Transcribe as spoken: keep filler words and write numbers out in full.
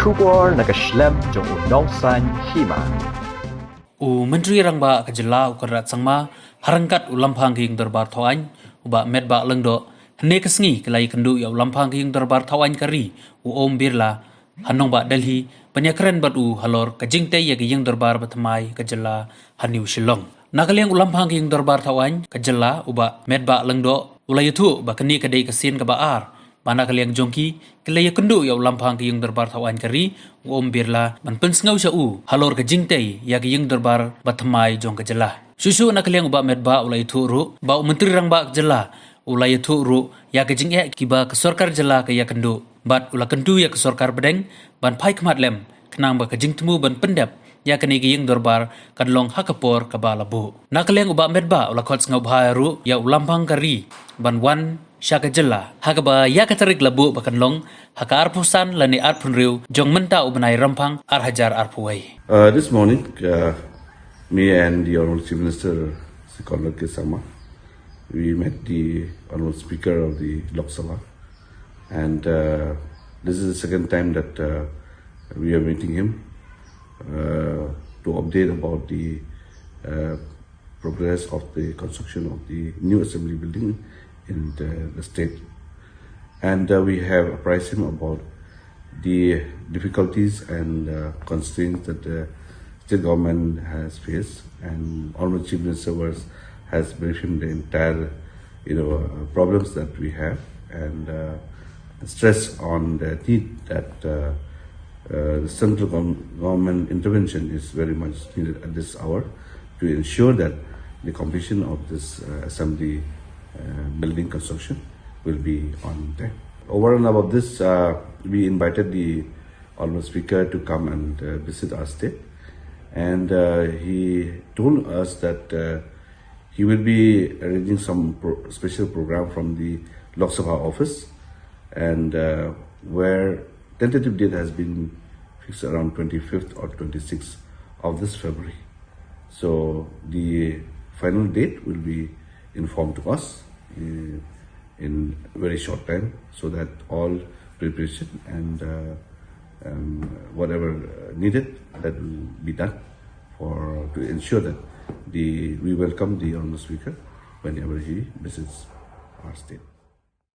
Khubor na ka shlem jong u Nongsaiñ Hima. U Myntri Rangbah ka jylla u Conrad Sangma, ha ryngkat u Lamphang ka Ïing Dorbar Thawaiñ, u Bah Metbah Lyngdoh, hynne ka sngi ki la ïakynduh ïa u Lamphang ka Ïing Dorbar Thawaiñ ka ri, u Om Birla, ha nongbah Delhi, ban ïakren bad u halor ka jingtei ïa ka Ïing Dorbar bathymmai ka jylla ha New Shillong. Na ka liang u Lamphang ka Ïing Dorbar Thawaiñ ka jylla, u Bah Metbah Lyngdoh, u la ïathuh ba kane ka dei ka sien kaba ar ba na ka liang jong ki, ki la ïakynduh ïa u Lamphang ka Ïing Dorbar Thawaiñ ka ri, u Om Birla, ban pynsngew sha u halor ka jingtei ïa ka Ïing Dorbar bathymmai jong ka jylla. Shuh shuh na ka liang u Bah Metbah u la ïathuh ruh ba u Myntri Rangbah ka jylla u la ïathuh ruh ïa ka jingeh kiba ka sorkar jylla ka ïakynduh, bad u la kyntu ïa ka sorkar pdeng ban phai khmat lem, khnang ba ka jingthmu ban pyndep ïa kane ka Ïing Dorbar kan long ha ka por kaba la buh. Na ka liang u Bah Metbah u la khot sngewbha ruh ïa u Lamphang ka ri ban wan sha ka jylla ha kaba ïa ka tarik la buh ba kan long ha ka arphew san lane arphew hynriew jong mynta u bnai Rymphang ar hajar arphew wei. Uh, this morning, uh, me and the Honorable Chief Minister, Shri Conrad K Sangma, we met the Honorable Speaker of the Lok Sabha, and uh, this is the second time that uh, we are meeting him uh, to update about the uh, progress of the construction of the new assembly building in the, the state. And uh, we have apprised him about the difficulties and uh, constraints that the state government has faced, and Honorable Chief Minister was, has briefed him the entire, you know, uh, problems that we have, and uh, stress on the need that uh, uh, the central gov- government intervention is very much needed at this hour to ensure that the completion of this uh, assembly uh, building construction will be on time. Over and above this, uh, we invited the Honorable Speaker to come and uh, visit our state, and uh, he told us that uh, he will be arranging some pro- special program from the Lok Sabha office, and uh, where tentative date has been fixed around twenty-fifth or twenty-sixth of this February. So the final date will be informed to us uh, in very short time, so that all preparation and uh, um, whatever uh, needed, that will be done for to ensure that the we welcome the Honorable Speaker whenever he visits our state.